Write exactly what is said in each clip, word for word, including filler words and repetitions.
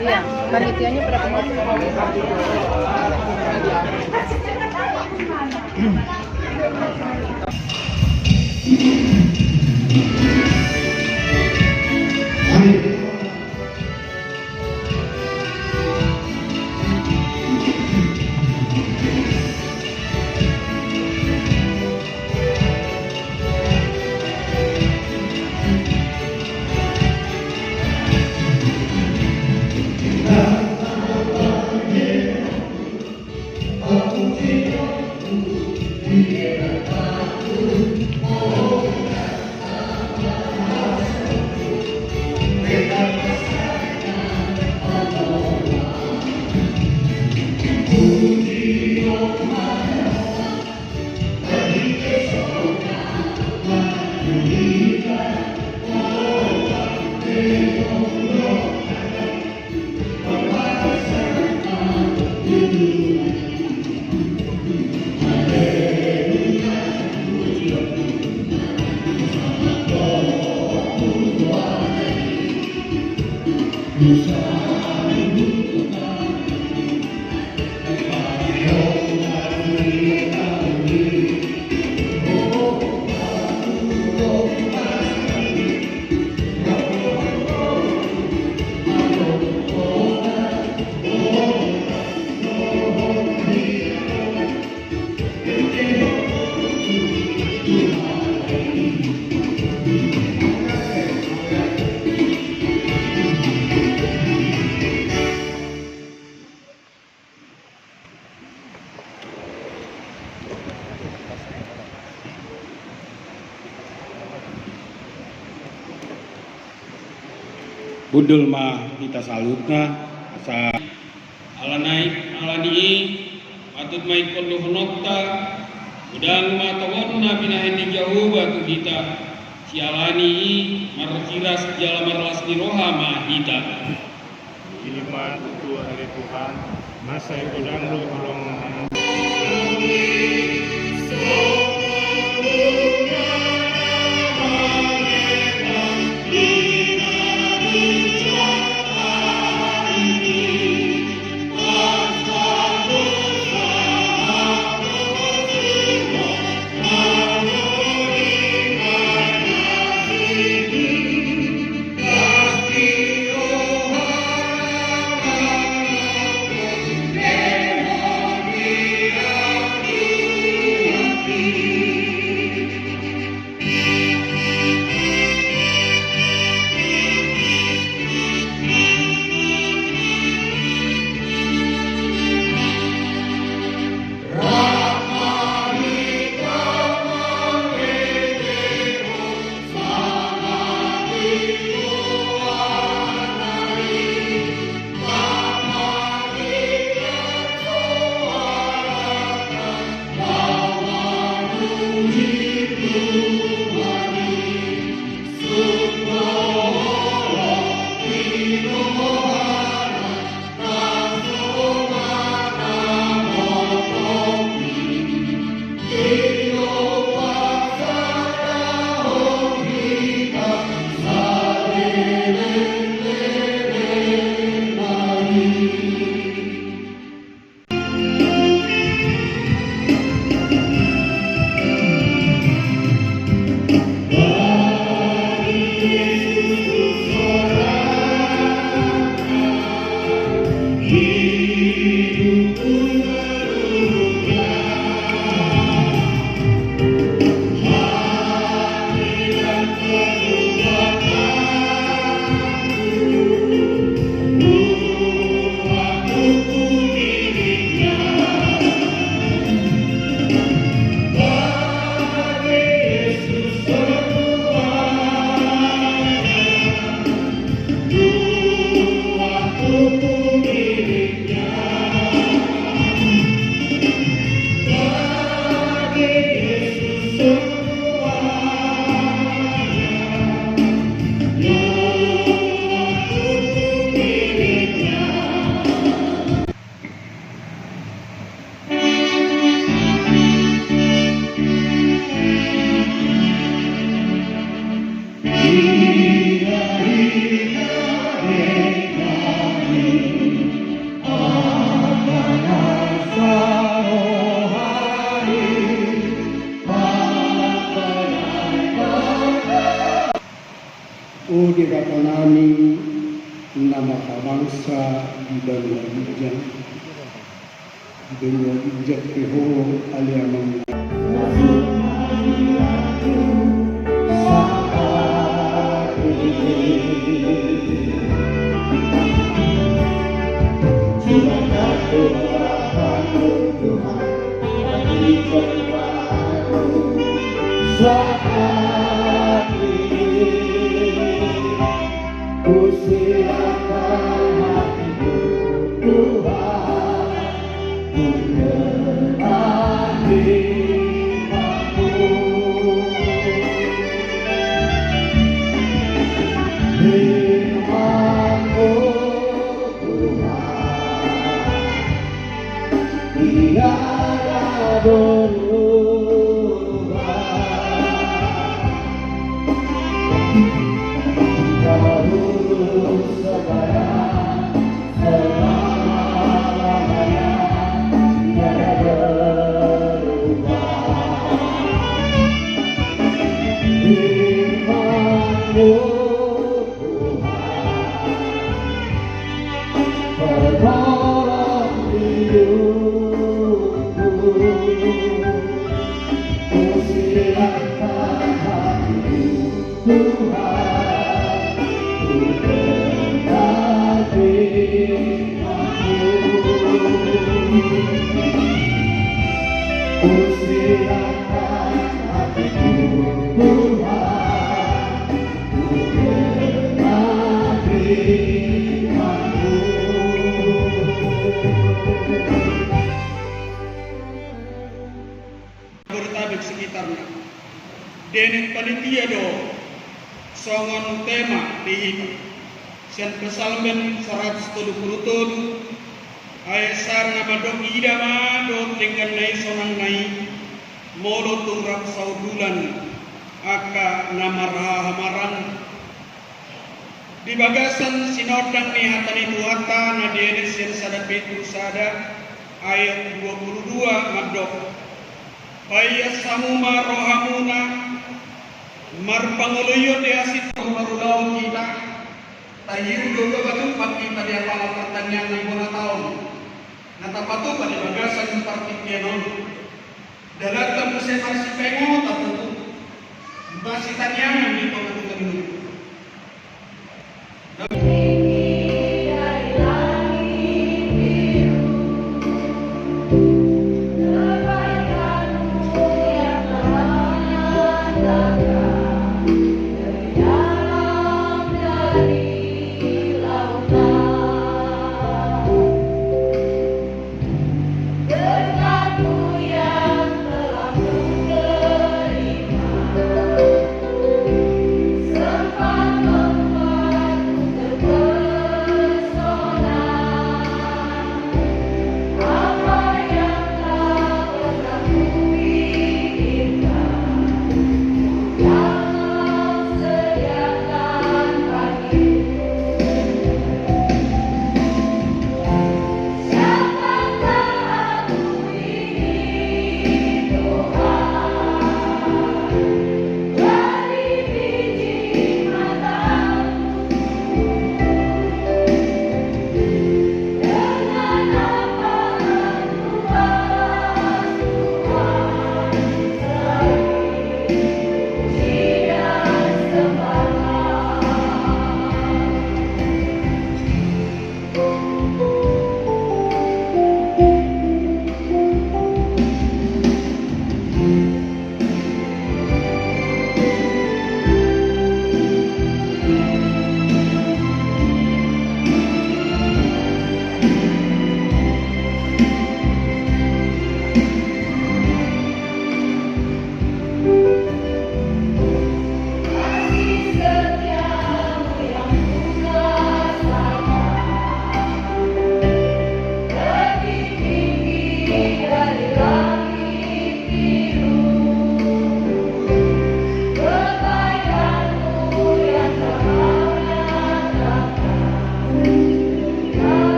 Iya, panitianya pada kemana? Hundul ma hita saluhutna, asa. Alani, alani i, patut ma ingkon dohononta, godang ma tongon na binahen ni Jahowa tu hita, siala ni i marhiras jala marlas ni roha ma hita. I ma tutu ale Tuhan, asa godang do holongmu. Hami na marhabangsa di banua ginjang, di banua ginjang pe ho ale amang. Saat ini kusiapkan hatiku, Tuhan, untuk menerima Firman-Mu, Tuhan. Tiada berubah. Dahulu, sekarang, selama-lamanya, tiada berubah. Firman-Mu, Tuhan, pertolong hidupku. Kusiapkan hatiku, Tuhan, untuk dengar firman-Mu. Kusiapkan hatiku, Tuhan, Jabodetabek sekitarna. Dendet panitia do songon tema di hita. Sian Psalmen saratus tolu pulu tolu, ayat sada na mandok: Ida ma dohot dengganna i sonang na i, molo tung rap saundulan angka na marhahamaranggi. Di bagasan sinondang ni hata ni Tuhanta na dienet sian sada Petrus sada ayat dua pulu dua mandok: Paias hamu ma rohamuna, marpangoloion di asi. Marulaon hita, tahirim do gabe tumpak hita di apala partangiangan bona taon na tapatupa di bagasan partingkian on. Dalanta muse marsipaingotan tutu, marsitangiangan di tongatonga ni lombu.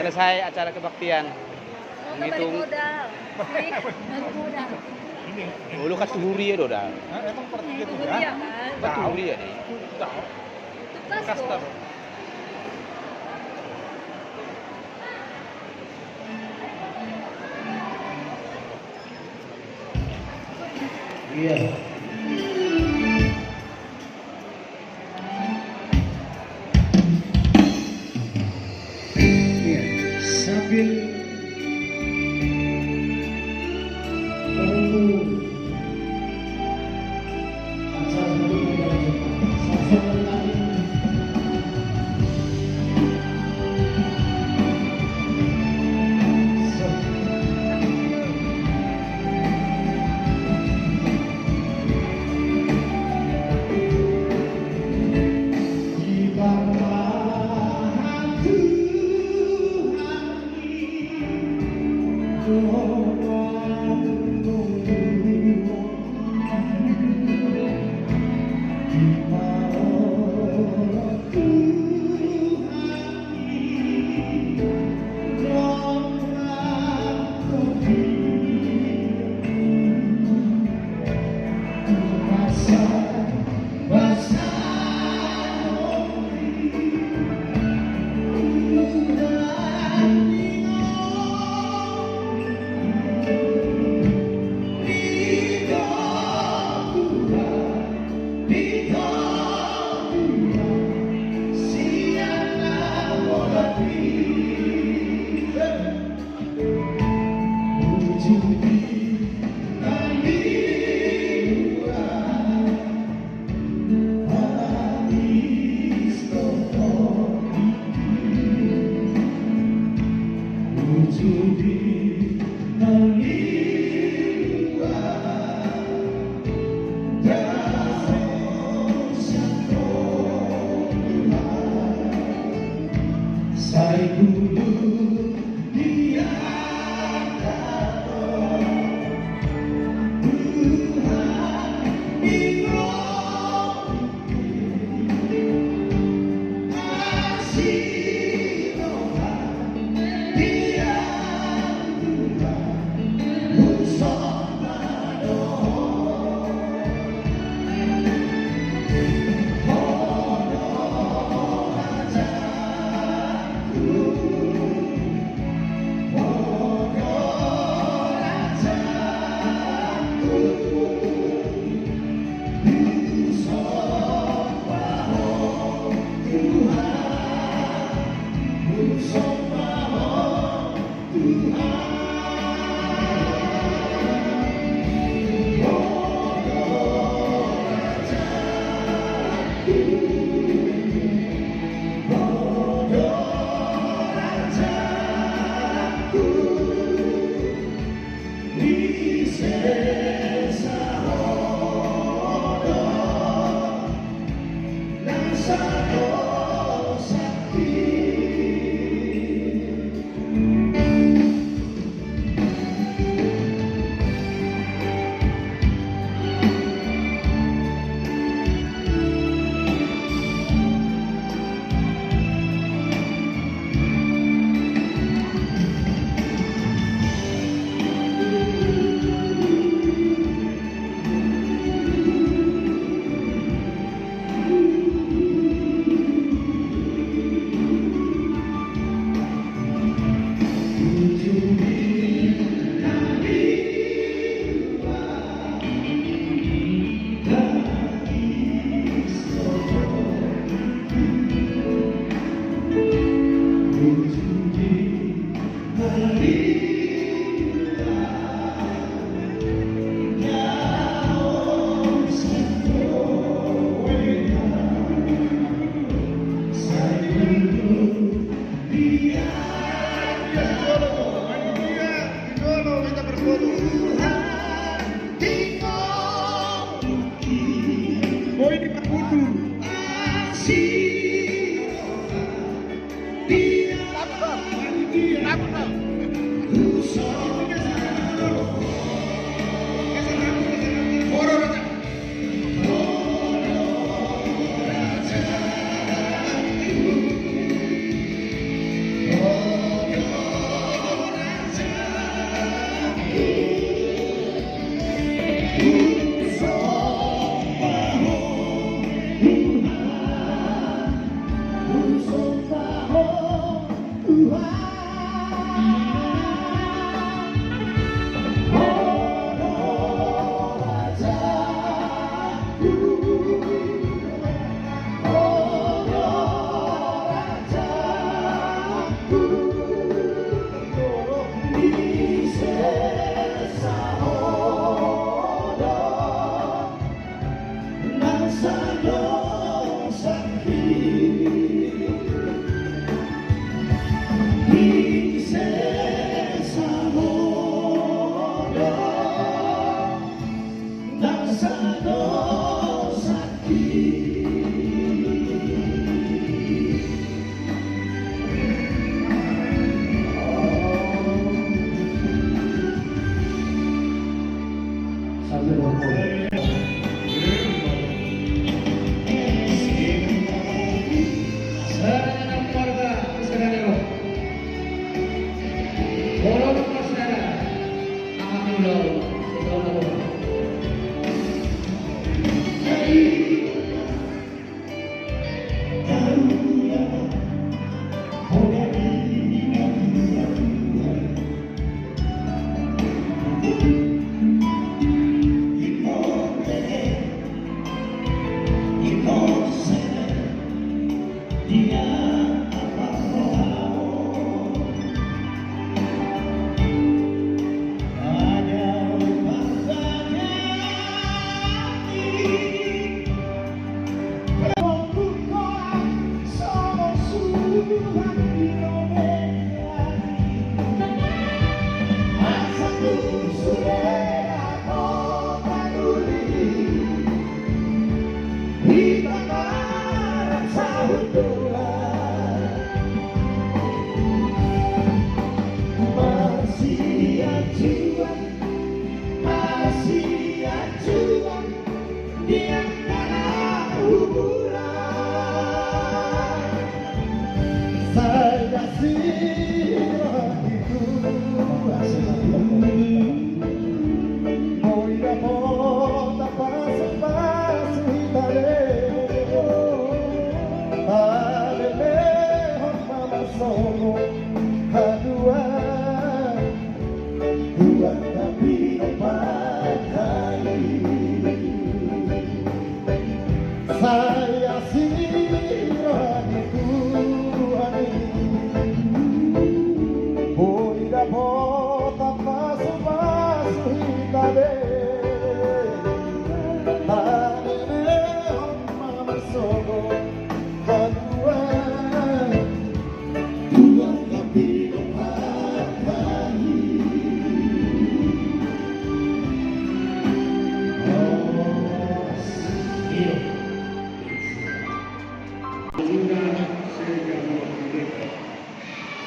Selesai acara kebaktian. Menghitung. Olo kan tu huria do da. Hah, emang per tiga tu, ya? Huria, kan? Betul, huria deh. Tahu. Kasta. Iya. Iya, sambil menunggu acara berikutnya.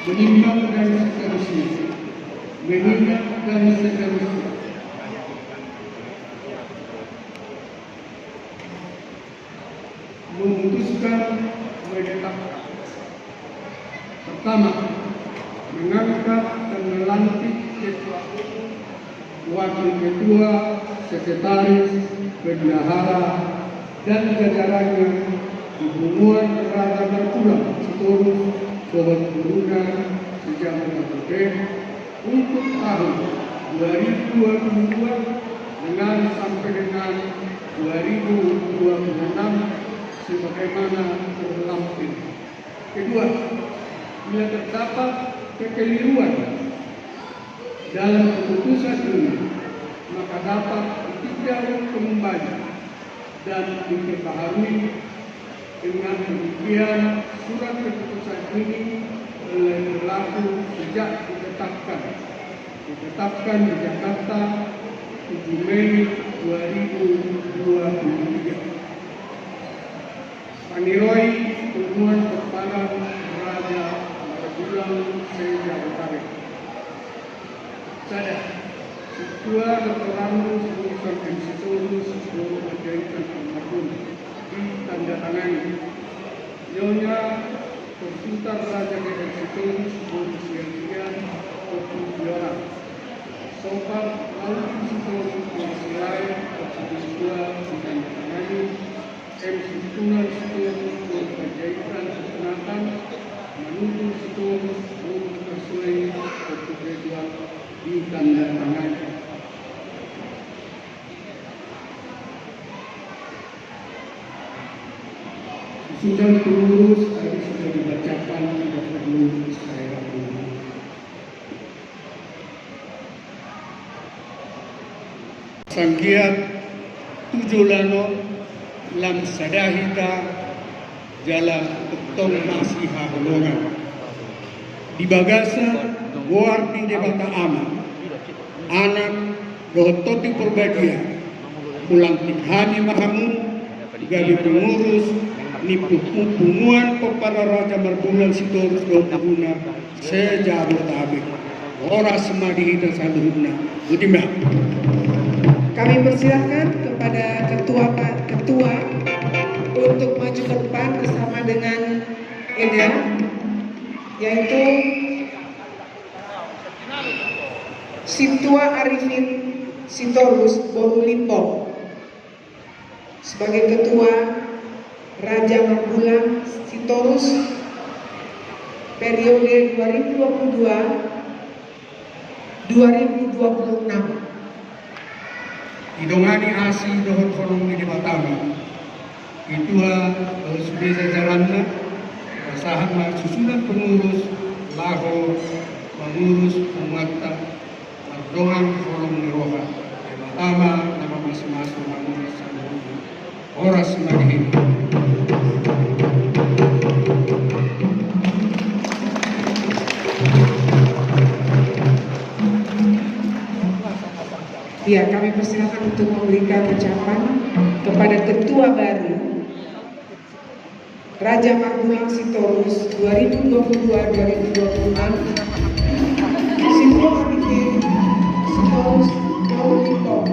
Menyimak dan seterusnya. Menyimak dan seterusnya. Memutuskan, menetapkan. Pertama, mengangkat dan melantik ketua umum, wakil ketua, sekretaris, bendahara, dan jajarannya di Punguan Raja Markulam Sitorus dohot boruna se-Jabodetabek untuk tahun dua ribu dua puluh dua dengan sampai dengan dua ribu dua puluh enam sebagaimana terlampir. Kedua, bila terdapat kekeliruan dalam keputusan ini, maka dapat ditinjau kembali dan diperbaharui. Dengan demikian, surat keputusan ini mulai berlaku sejak ditetapkan, ditetapkan di Jakarta tujuh Mei dua ribu dua puluh tiga. Paniroi Punguan Parpadan Raja Markulam se-Jabodetabek. Sada, Stua Doktorandus Urusan M. Sitorus Boru Panjaitan Almarhum, ditandatangani Nyonya Konsultan Raja G. M. Sitorus Boru Siagian, Ompu Biora. Sobat Laudin Sitorus Boru Silae, Ompu Bistua, ditandatangani M. Situmorang Sitorus Boru Panjaitan, Keponakan Manutung Sitorus Boru Marsoe, Ompu Ridwan, ditandatangani. Susunan pengurus tadi sudah dibacakan, tidak perlu saya Panggiat tu joloan on lam sada hita jala tongtong masihaholongan. Di bagasan goar ni Debata Ama, Anak, dohot Tondi Porbadia, hulantik hami ma hamu gabe pengurus ni pu-, pu-, punguan pomparan Raja Marbulang Sitorus dohot boruna se-Jabodetabek. Horas ma di hita saluhutna. Boti ma. Kami persilahkan kepada ketua, Pak Ketua, untuk maju ke depan bersama dengan Eda, yaitu Sintua Arifin Sitorus Boru Limbong sebagai ketua Raja Marbulang Sitorus periode dua ribu dua puluh dua, dua ribu dua puluh enam. Didongani asi dohot holong ni Debata ma, i tua, eh, sude jajaranna, pasahat ma susunan pengurus laho mangurus punguanta mardongan holong ni roha. Debata ma na mamasumasu hamu saluhutna. Horas ma di hita. Iya, kami persilakan untuk memberikan ucapan kepada ketua baru Raja Marbulang Sitorus dua ribu dua puluh dua, dua ribu dua puluh enam. Sintua Arifin Sitorus Boru Limbong.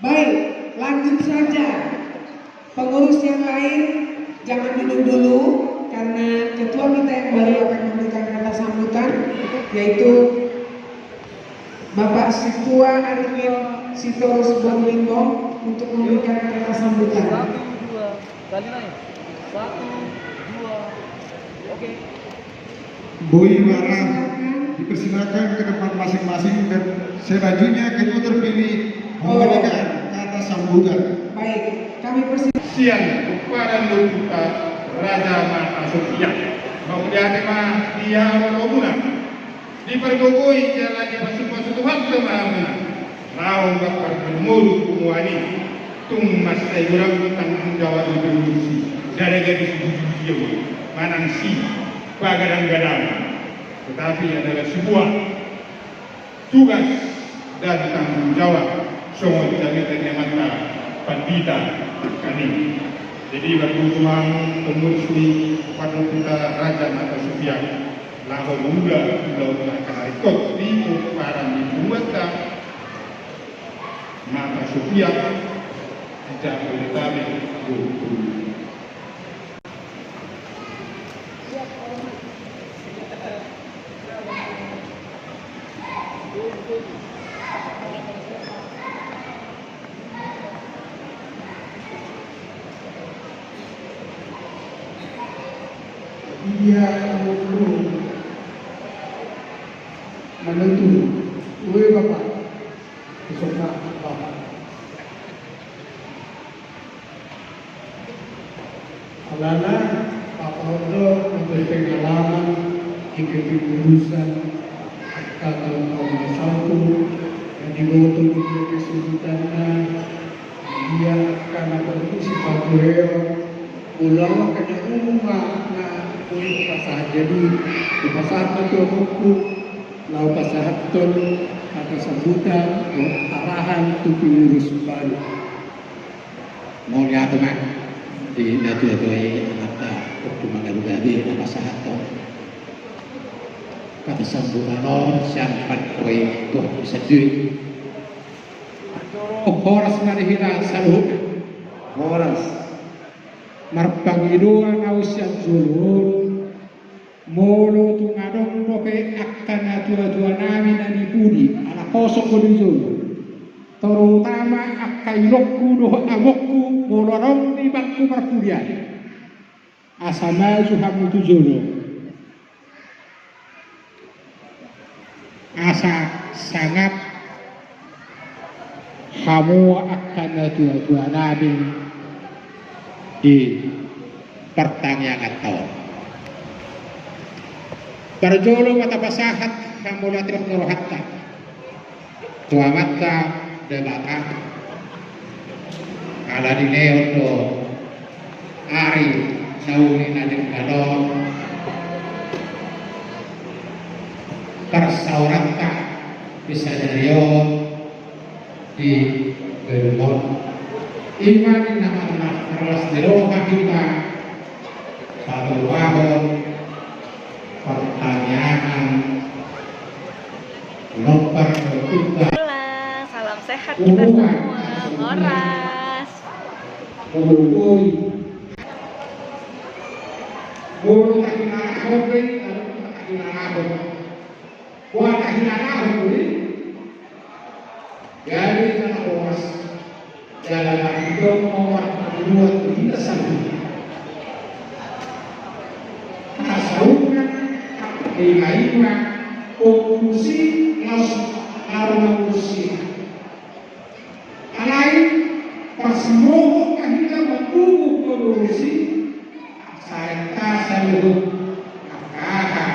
Baik, lanjut saja. Pengurus yang lain, jangan duduk dulu, karena ketua kita yang baru akan memberikan kata sambutan, yaitu Bapak Sintua Arifin Sitorus Boru Limbong untuk memberikan kata sambutan. Satu, dua, kali naik. Satu, dua, oke. Boi ma ra, dipersilakan ke tempat masing-masing dan selanjutnya ketua terpilih memberikan kata sambutan. Baik, kami persilakan. Sian pomparan ni ompunta Raja Marta Sofia. Mauliate ma di hamu, di pargogoi jala dipasupasu Tuhanta ma hamuna. Laho ma parmolumolum punguan i, tung mansai godang tanggung jawab ni pengurus i, ndada gadis bujur i manang si pagadang-gadang. Tetapi adalah sebuah tugas dan tanggung jawab songon jamita ni amanta pandita nangkin i. Jadi, margogo ma hamu pengurus ni pargogoi Raja Marta Sofia, laho mangula ulaon na ringkot di pomparan ni punguanta Marta Sofia di Jabodetabek. Ia, ia, ia. Manentu. Ue, Bapak. Besok, Bapak. Alana, Bapak on do memberi pengalaman di kepengurusan. Satu koma satu, yang diboto di sebutanna, dia akan apa itu sifat beliau, ulang kena umum makna kulit pasah. Jadi, di pasah itu buku, lau pasahaton, kata sambutan, arahan tu pengurus baru. Mauliate ma di natuatua i, amanta, untuk mangadu gabe na pasahaton. Kata sambutan on sian panuhot tu bisa duit. Horas ma di hita saluhutna. Horas. Marpangidoan au sian jolo on, molo tung adong dope angka natuatuanami na di pudi, ala kosong do di jolo. Terutama angka inongku dohot amongku, molo adong di bangku marpudi an, asa maju hamu tu jolo. Asa sangap hamu angka natuatuanami di partangianganta on. Parjolo ma tapasahat hamauliateon ni rohanta tu Amanta Debata. Ala dilehon do ari na uli na denggan on parsaoranta di sadari on di Beluon. Ima ninna ma na parlas ni roha hita patoluahon partangiangan. Pinompar ni ompunta. Pulang, salam sehat kita semua. Horas. Molo tahinanahon be, lalu tahinanahon. Boa tahinanahon be. Jadi jala horas, jala na didok nomor dua tu hita saluhutna. Saluhutna, ima-ima, pengurus i, laos, laos pengurus i. Alai, parsirohon ma hita mambubu pengurus i, Sae ta saluhut, angka aha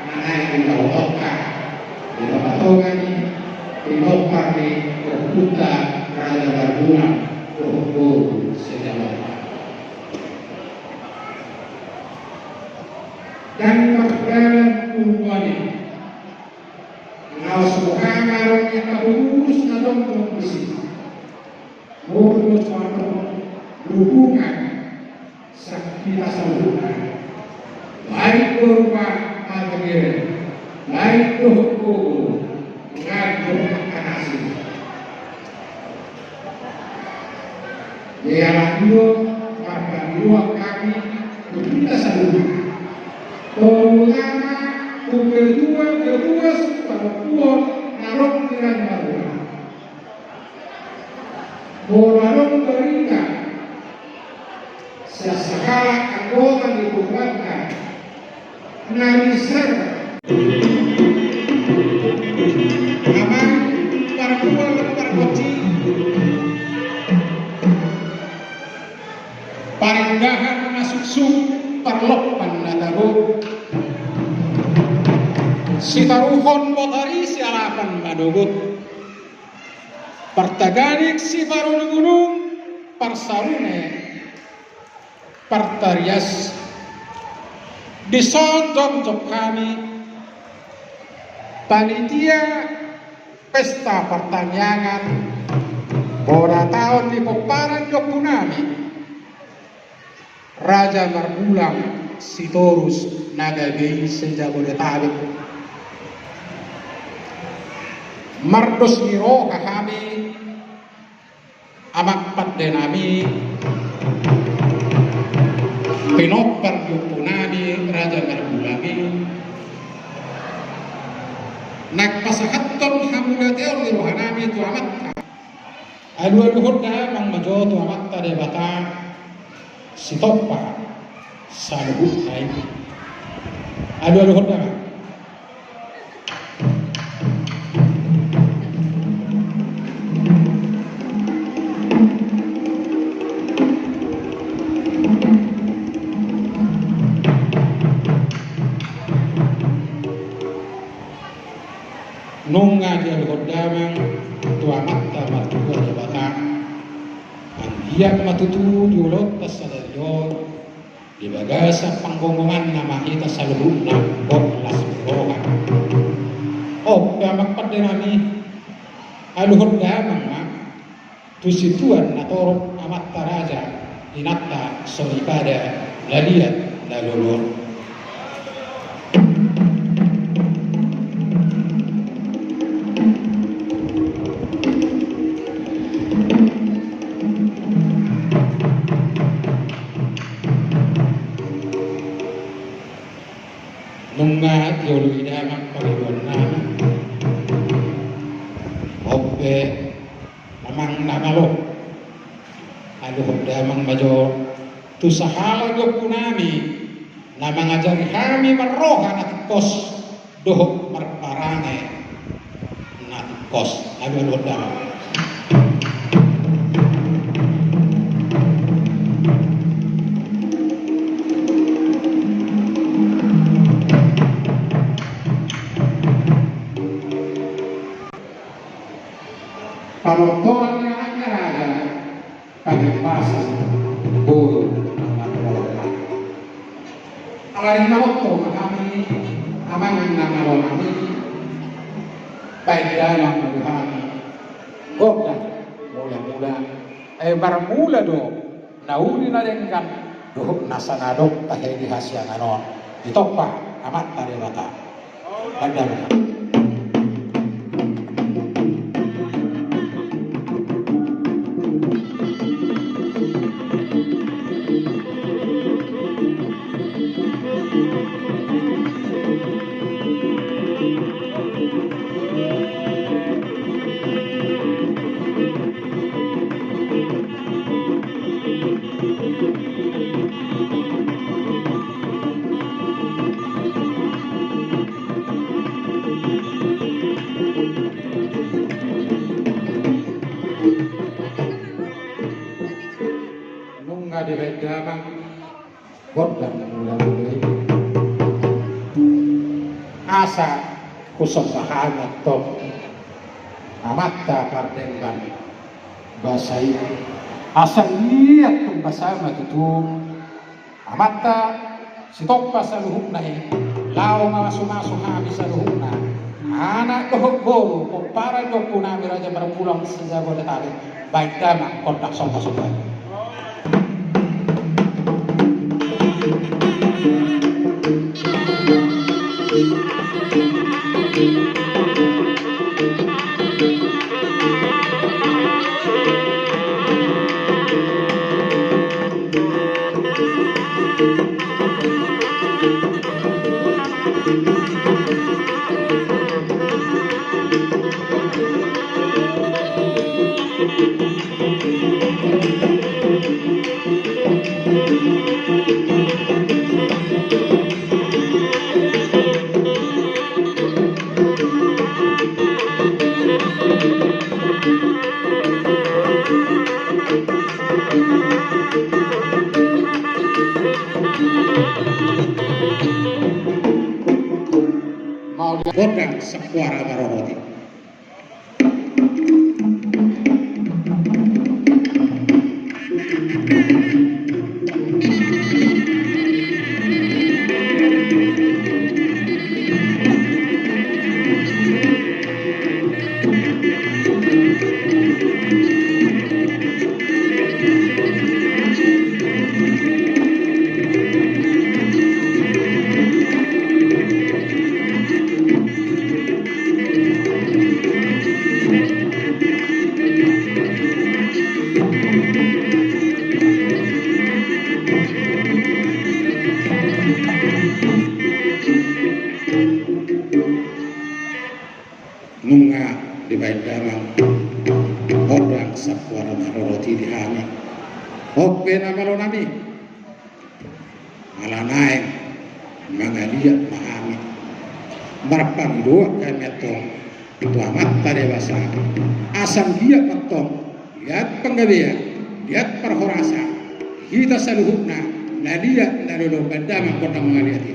na naeng dipabotohon, di papatongan ni, di pinompar ni ompunta Raja Marbulang, dohot boru Sejaloka. Dan mardalan umbahen i, laos rohana ro ni angka pengurus na adong disi. Molo so adong hubungan sian hita saluhutna, baik berupa materi, baik dohot gogo, nang dohot angka na asing. Jadi ala ni i do marpangidoan hami tu hita saluhutna, terutama tu ketua-ketua siparompuan na adong di Raja Marbulang. Molo adong barita sian sahalak anggota ni punggawa na bisa. Amang pargual pargonsi, parindahan na suksuk, parlompan na tabo, sitaruhon botari sialapan manogot. Partaganing siparunung-unung, parsarune partarias. Dison jongjong hami panitia pesta partangiangan bona taon ni pomparan ni ompunami Raja Marbulang Sitorus na gabe i se-Jabodetabek. Mardos ni roha hami, amang pandenami, pinompar ni ompunami Raja Marbulang i, naeng pasahathon hamauliateon ni rohanami tu Amanta. Alualuhon damang ma jo tu Amanta Debata sitompa saluhutna i. Alualuhon damang. Nunga dialuhon damang tu Amanta Martua Debata, anggiat ma tutu di ulaonta sadari on, di bagasan panggonggonganna ma hita saluhutna, borhat las ni roha. On pe amang pande nami, aluhon damang ma tu situan na torop, amanta raja, inanta soripada, na liat na lolo on. Nunga dioloi damang pangidoannami, on pe amang na malo, aluhon damang ma jo tu sahala ni ompunami na mangajari hami marroha na tingkos dohot marparange na tingkos. Alualuhon damang. Panortoran ni anakna raja, panembasan boru na marlolongan. Alani na ro ma hami, amang na malo nami, baen damang ma di hami gondang mulamula. Ai marmula do na uli na denggan dohot nasa na adong tahe di hasiangan on, ditompa Amanta Debata. Baen damang. Nunga dibaen damang gondang mulamula i, asa husomba hami antong Amanta pardenggan basa i, asa liat tung basa ma tutu. Amanta Sitompa saluhutna i, laho mamasumasu hami saluhutna, anak dohot boru, pomparan ni ompunami Raja Marpulang se-Jabodetabek, baen damang gondang sombasomba i. Gondang sakuara maroroti. Nunga dibaen damang gondang sakuara maroroti di hami. On pe na malo nami, ala naeng mangaliat ma hami, marpangidoan hami antong tu Amanta Debata, asa anggiat ma antong liat panggabean, liat parhorasan hita saluhutna, na liat na lolo. Baen damang gondang mangaliat i.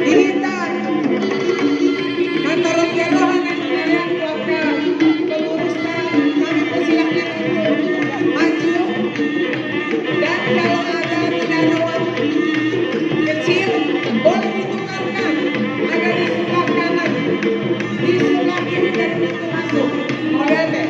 Dirinta, mantorop ni roha nang pengurusna, kami persilakan untuk maju. Dan kalau ada tidak ada uang kecil, boleh ditukarkan, ada di sebelah kanan, di sebelah kiri dan pintu masuk. Mauliate.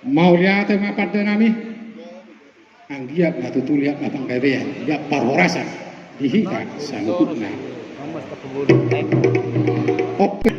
Mauliate ma pande nami. Anggiat ma tutu liat ma panggabean, liat parhorasan di hita saluhutna. Oke.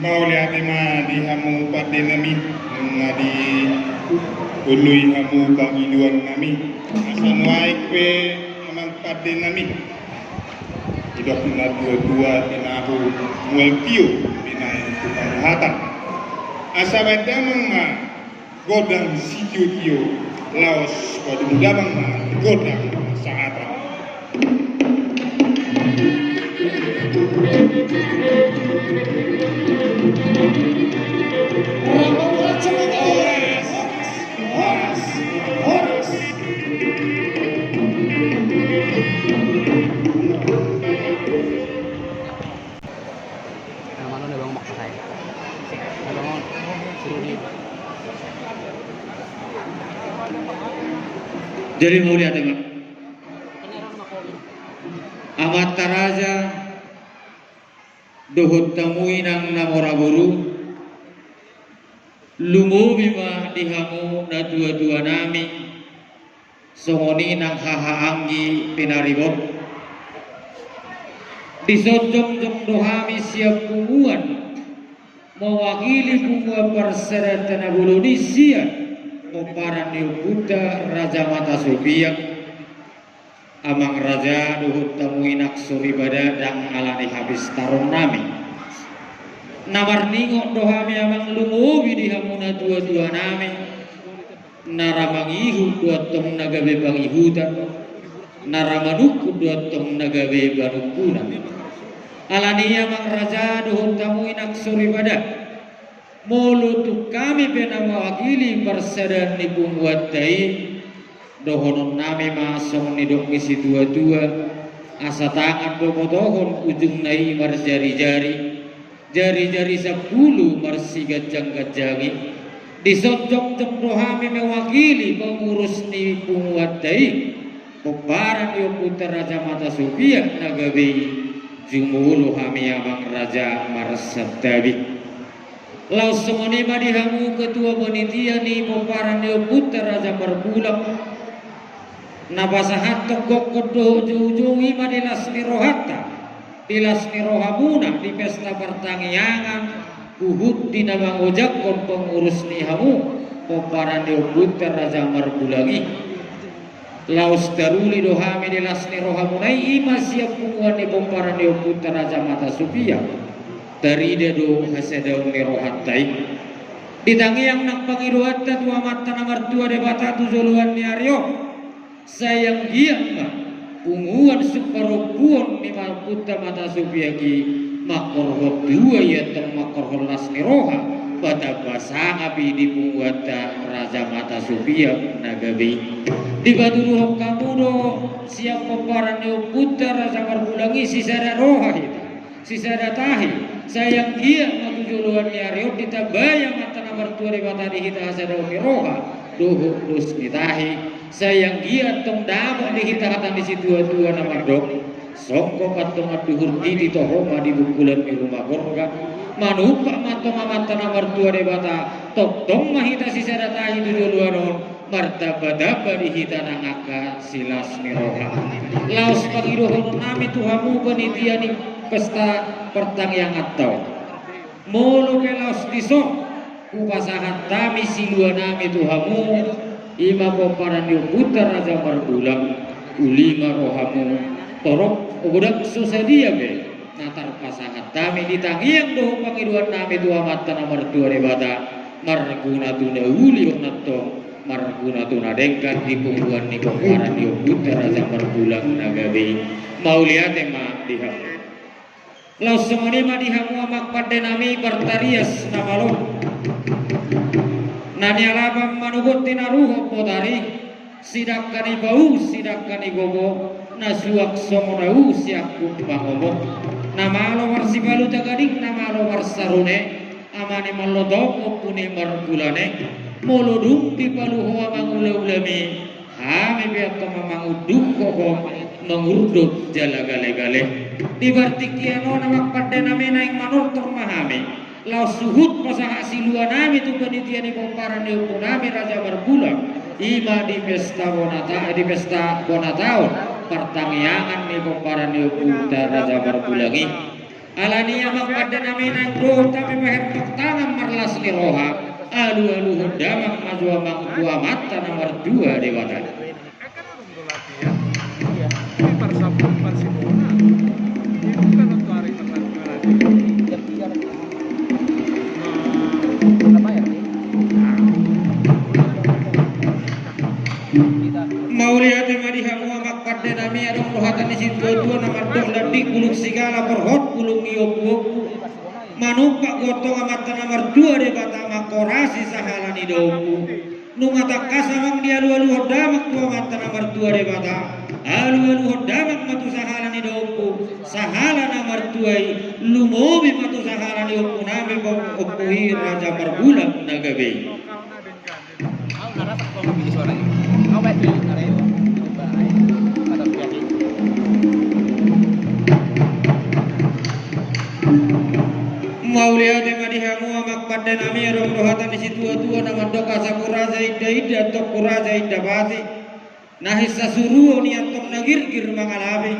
Mauliate ma di hamu pande nami, nunga dioloi hamu pangidoan nami. Asa nuaeng pe amang pande nami, didok na tuatua, tinahu mual tio, binahen tu parhata. Asa baen damang ma gondang sitiotio, laos padomu damang ma gondang sahata. Jadi mauliate ma. Amanta raja dohot hamu inang na mora boru, lumobi ma di hamu na tuatua nami, songon i nang hahaanggi pinaribot. Dison jongjong do hami sian punguan, mewakili punguan Parserahan Tana Bolon i sian pomparan ni ompunta Raja Mata Sopiak, amang raja dohot hamu inang soripada, ndang ala ni hapistaron nami. Na marningot do hami amang, lumobi di hamu na tuatua nami, na ra mangihut do antong na gabe pangihutan, na ra manungkun do antong na gabe panungkunan. Alani i amang raja dohot hamu inang soripada, molo tung hami pe na mewakili parsadaan ni punguanta i, dohononnami ma songon nidok ni situatua: Asa tangan do potohon ujungna i marjarijari, jarijari sampulu marsiganjangganjangi. Dison jongjong do hami mewakili pengurus ni punguanta i, pomparan ni ompunta Raja Mata Sopiak na gabe i, jumolo hami amang raja marsantabi. Laos songon i ma di hamu ketua panitia ni pomparan ni ompunta Raja Marbulang. Na pasahathon gokhon dohot joujou i ma di las ni rohanta, di las ni rohamuna di pesta partangiangan, huhut di na mangojakhon pengurus ni hamu pomparan ni ompunta Raja Marbulang i. Laos taruli do hami di las ni rohamuna i, i ma sian punguan ni pomparan ni ompunta Raja Mata Sopiak. Tarida do hasadaon ni rohanta i. Di tangiang nang pangidoanta tu Amanta na martua Debata tu joloan ni ari on, sai anggiat ma punguan sumparompuon ni ompunta Mata Sopiak i mangkorhon tua i antong mangkorhon las ni roha, patamba sangap i di punguanta Raja Mata Sopiak na gabe i. Dipatuduhon hamu do sian pomparan ni ompunta Raja Marbulang i, sisada roha hita, sisada tahi, sai anggiat ma tu joloan ni ari on ditambai Amanta na martua Debata di hita hasadaon ni roha dohot dos ni tahi, sai anggiat antong dapot di hita hata ni situatua na mandok: Songkop antong anduhur titi, toho ma di bungkulan ni ruma gorga. Manumpak ma antong Amanta na martua Debata, tongtong ma hita sisada tahi tu joloan on, martambatamba di hita nang angka silas ni roha. Laos pangidohononnami tu hamu panitia ni pesta partangianganta on: Molo pe laos dison hupasahat hami siluanami tu hamu, i ma pomparan ni ompunta Raja Marbulang, uli ma rohamu, torop godang so sadia pe na tarpasahat hami di tangiang dohot pangidoannami tu Amanta na martua Debata, marguna tu na uli on antong, marguna tu na denggan di punguan ni pomparan ni ompunta Raja Marbulang na gabe i. Mauliate ma di hamu. Laos songon i ma di hamu amang pandenami partarias na malo. Na nialapan manogot tinaruhon botari, sidangka ni pau, sidangka ni gogo, na suang songon au siangkup pangomo. Na malo marsipalu tagading, na malo marsarune, ama ni Mallotong, ompu ni Marbulane. Molo dung dipalu ho amang ulaulami, hami pe antong ma mangunduk ho, ho mangurdot jala galegale. Di partingkian on amang pandenami naeng manortor ma hami, laos huhut pasahat siluanami tu panitia ni pomparan ni ompunami Raja Marbulang, i ma di pesta bona ta-, di pesta bona taon partangiangan ni pomparan ni ompunta Raja Marbulang i. Alani i amang pandenami, naeng dohot hami mahertok tangan marlas ni roha, alualuhon damang ma tu amang, tu Amanta na martua Debata. Mauliate ma di hamu amang pandenami, adong do hata ni situatua na mandok: Landik bulung sigala, porhot bulung ni ompuompu. Manumpak do antong Amanta na martua Debata mangkorasi sahala ni daompu. Nunga tangkas amang dialualuhon damang tu Amanta na martua Debata, alualuhon damang ma tu sahala ni daompu, sahala na martua i, lumobi ma tu sahala ni ompunami, ompu i Raja Marbulang na gabe i. Mauliate ma di hamu amang pandenami, adong do hata ni situatua na mandok: Asa huraja indainda, antong huraja inda pati. Na hinsasuruon i antong na girgir mangalapi,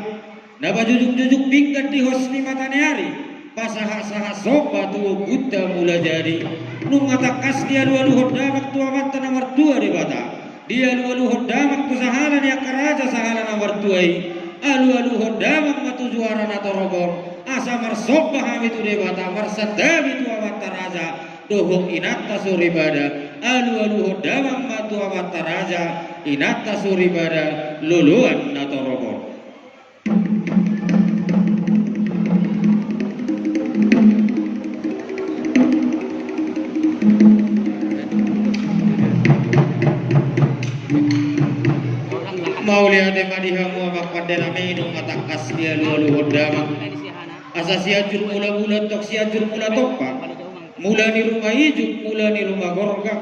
na pajujugjujug pinggan di hos ni mata ni ari, pasahatsahat somba tu ompunta Mulajadi. Nunga tangkas dialualuhon damang tu Amanta na martua Debata, dialualuhon damang tu sahala ni angka raja sahala na martua i, alualuhon damang ma tu juara na torop on, asa marsomba hami tu Debata, marsantabi tu amanta raja dohot inanta soripada, alualuhon damang ma tu amanta raja, inanta soripada, loloan na torop on. Ate ma di hamu amang pande nami, nunga tangkas dialualuhon damang. Asa Sianjur Mulamula antong Sianjur Mulatompa, mula ni ruma ijuk, mula ni ruma gorga,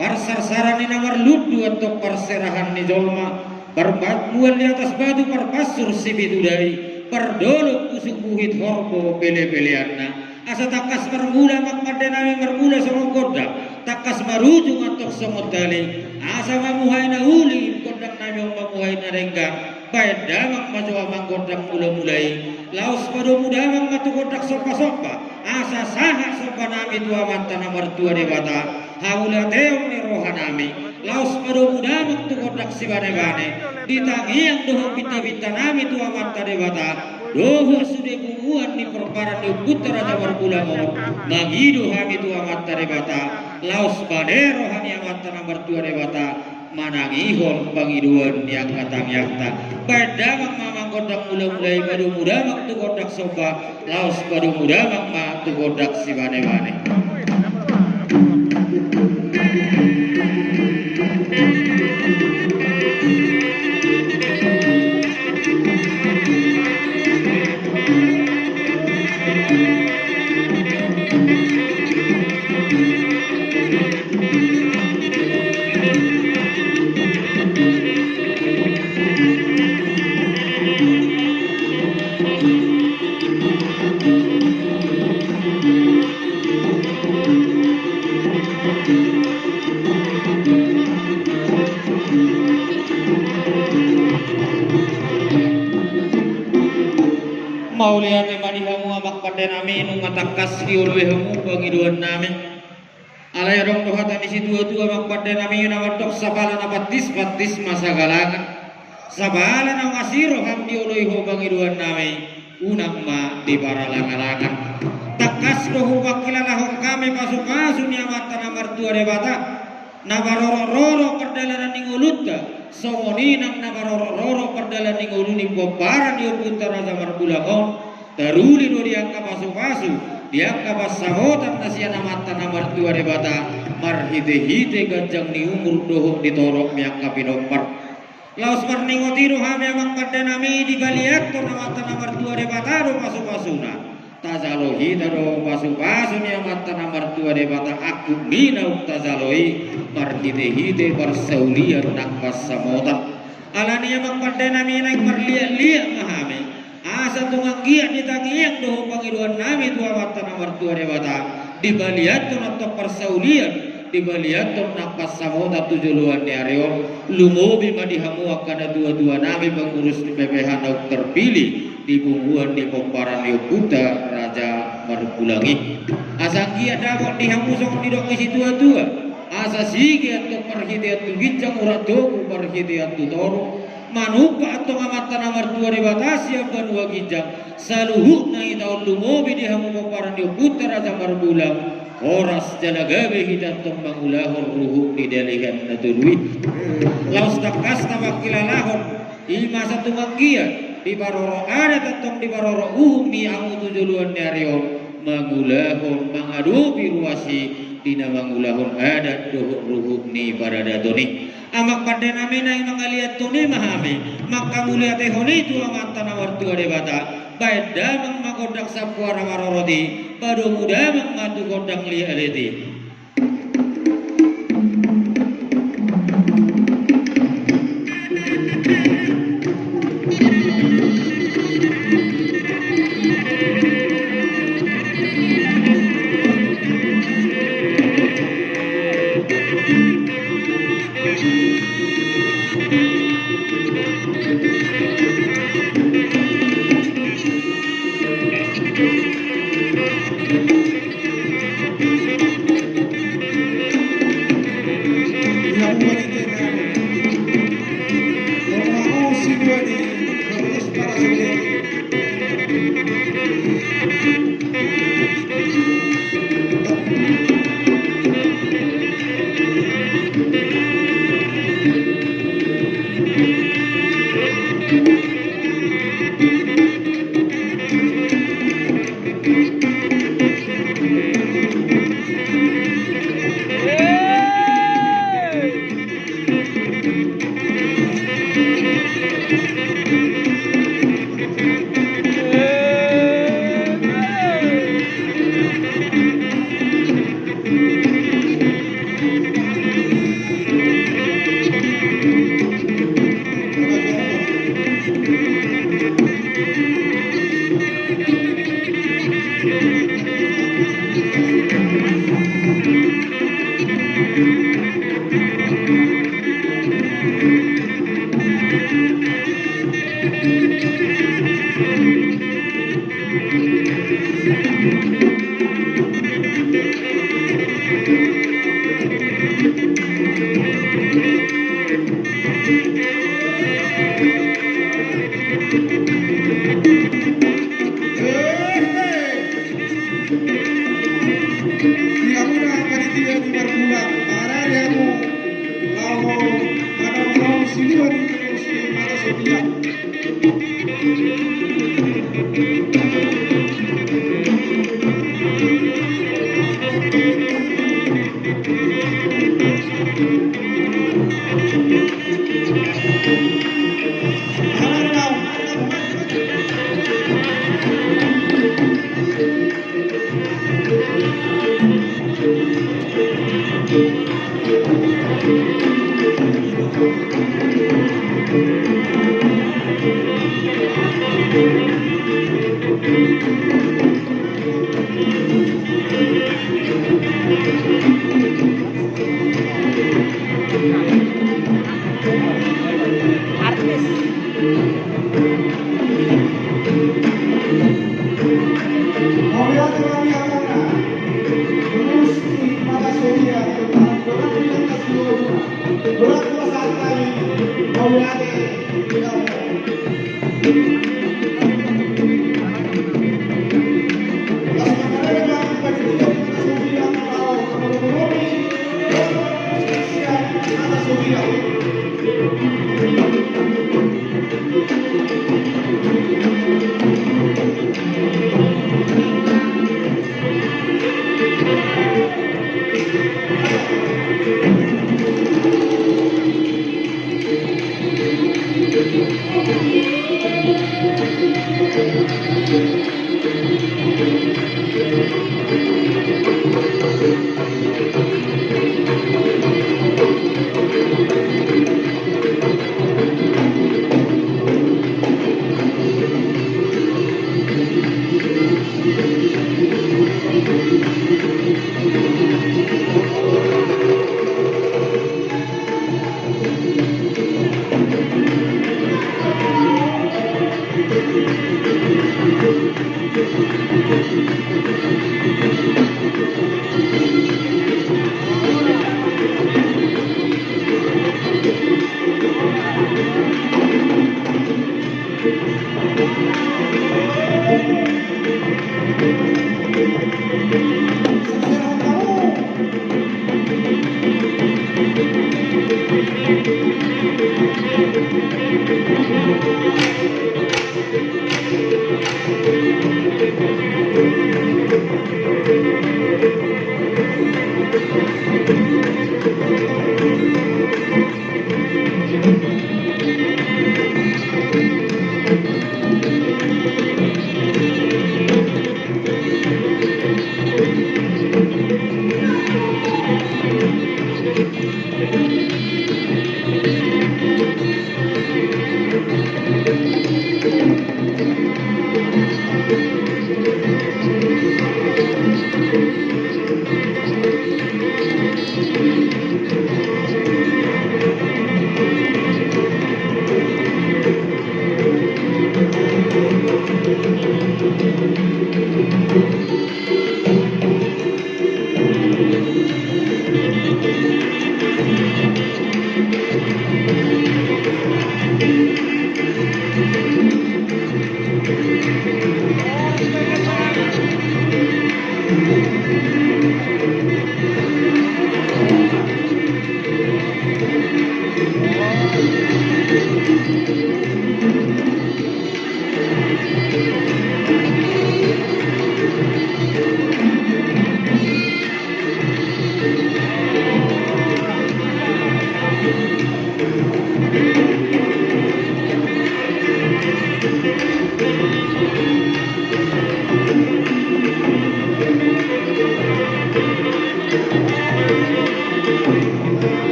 parsarsaran ni na marlundu antong parserahan ni jolma, parmual di atas batu, parpansur sipitu dai, pardolok pusuk buhit horbo pelepeleanna. Asa tangkas marmula amang pande nami, marmula songon gondang, tangkas marujung antong songon tali. Asa mamuhai na uli gondang nami on, mamuhai na denggan. Baen damang ma jo amang gondang mulamula i, laos padomu damang ma tu gondang sombasomba. Asa sahat somba nami tu Amanta na martua Debata. Hauliateon ni roha nami, laos padomu damang tu gondang sibanebane. Di tangiang dohot pintapinta nami tu Amanta Debata, dohot sude punguan ni pomparan ni ompunta Raja Marbulang on, mangido hami tu Amanta Debata, laos bane roha ni Amanta na martua Debata manangihon pangidoan ni angka tangiangta. Baen damang ma amang gondang mulamula i, padomu damang tu gondang somba, laos padomu damang ma tu gondang sibanebane. Mauliate ma di hamu amang pande nami, nunga tangkas dioloi hamu pangidoan nami. Alai adong do hata ni situatua amang pande nami na mandok, sapala na pantis, pantis ma sagalangan. Sapala naung asi roham dioloi ho pangidoan nami, unang ma diparalangalangan. Tangkas do hupangkilalahon hami pasupasu ni Amanta na martua Debata, na marorororo pardalanan ni ngolunta, songon i nang na marorororo pardalan ni ngolu ni pomparan ni ompunta Raja Marbulang on. Taruli do di angka pasupasu, di angka pansamotan na sian Amanta na martua Debata, marhitehite ganjang ni umur dohot ni torop ni angka pinompar. Laos marningot i do hami amang pande nami, dipaliathon Amanta na martua Debata do pasupasuna. Tajalo hita do pasupasu ni Amanta na martua Debata, angkup ni naung tajalo i, marhitehite parsaulian nang pansamotan. Alani i amang pande nami, naeng marliatliat ma hami, asa tung anggiat di tangiang dohot pangidoan nami tu Amanta na martua Debata, dipaliathon antong parsaulian, dipaliathon nang pansamotan tu joloan ni ari on. Lumobi ma di hamu angka natuatua nami pangurus ni P P H naung tarpilih di punguan ni pomparan ni ompunta Raja Marbulang i. Asa anggiat dapot di hamu songon nidok ni situatua, asa sige antong marhitean tu ginjang, urat togu marhitean tu toru, manumpak antong Amanta na martua Debata sian banua ginjang, saluhutna hita on, lumobi di hamu pomparan ni ompunta Raja Marbulang, horas jala gabe hita antong mangulahon ruhut ni dalihan na tolu i. Laos tangkas tapangkilalahon, i ma asa tung anggiat diparorot adat antong diparorot uhum ni hamu tu joloan ni ari on, mangulahon, mangadopi ruas i di na mangulahon adat dohot ruhut ni paradaton i. Amang pande nami, naeng mangaliathon i ma hami, mangkamauliatehon i tu Amanta na martua Debata. Baen damang ma gondang sampoara marorot i, padomu damang ma tu gondang liatliat i.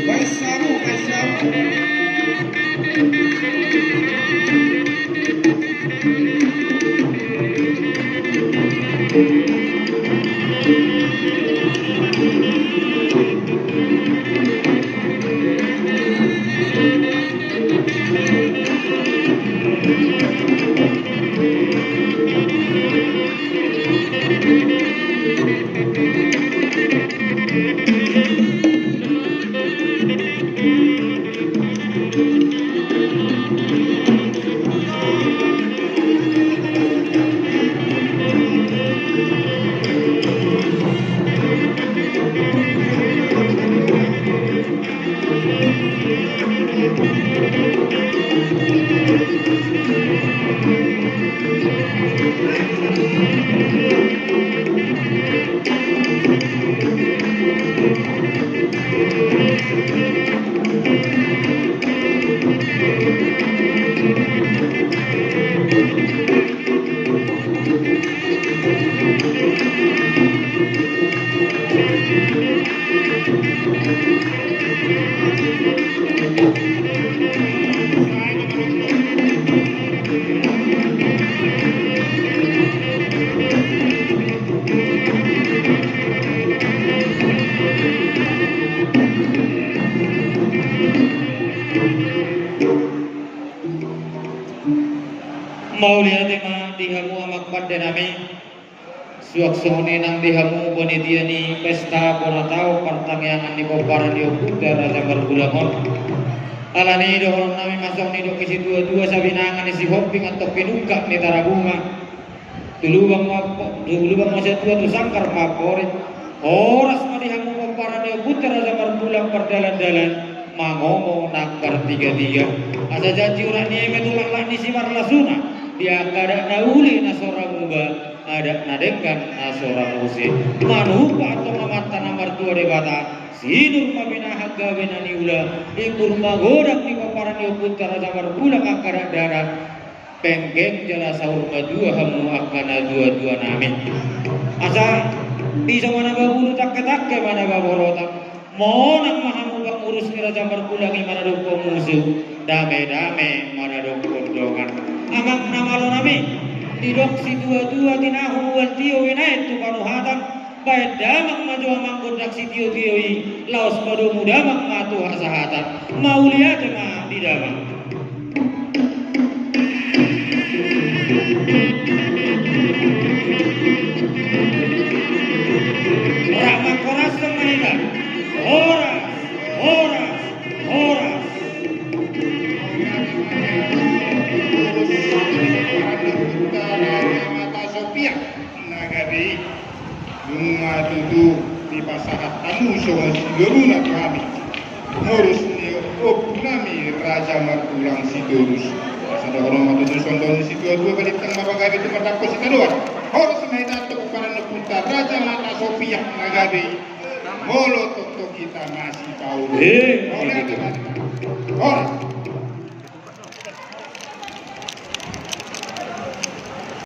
Baen sabu, baen sabu. Mauliate ma di hamu amang pande nami. Suang songon i nang di hamu panitia ni pesta bona taon partangiangan ni pomparan ni ompunta Raja Marbulang on. Alani i dohonon nami ma songon nidok ni situatua: Sabinangan ni Sihombing antong pinungka ni Tarabunga. Tu lubang ma, tu lubang ma satua, tu sanggar ma amporik. Horas ma di hamu pomparan ni ompunta Raja Marbulang pardalandalan, mangomo nang partigatiga. Asa janji urat ni eme tu laklak ni simarlasuna, di angka adat na uli na so ra muba, adat na denggan na so ra muse. Manupa antong Amanta na martua Debata, sinur ma pinahan gabe na niula, imbur magodang di pomparan ni ompunta Raja Marbulang angka dakdanak. Penggeng jala saur matua hamu angka natuatua nami. Asa, piso ma na babulu, tangketangke ma na baborotang. Monang ma hamu pangurus ni Raja Marbulang i manadophon musu, damedame manadophon dongan. Amang na malo nami, didok situatua: Tinahu mual tio, binahen tu panuhatan. Bahen damang ma jo amang gondang sitiotio i, laos padomu damang ma tu hasahatan. Mauliate ma di damang. Rap mangkorashon ma hita. Horas, horas, horas. Mata Sopiak na gabe i. Nunga tutu dipasahat hamu songon sidoruna tu hami, mangurus ni ompu nami Raja Marbulang Sitorus. Asa dohonon ma tutu songon dok ni situatua: balintang ma pagabe, tumandangkon sitadoan. Horas ma hita tu pomparan ni ompunta Raja Mata Sopiak na gabe i. Molo tongtong hita masipaulu. Eh, horas.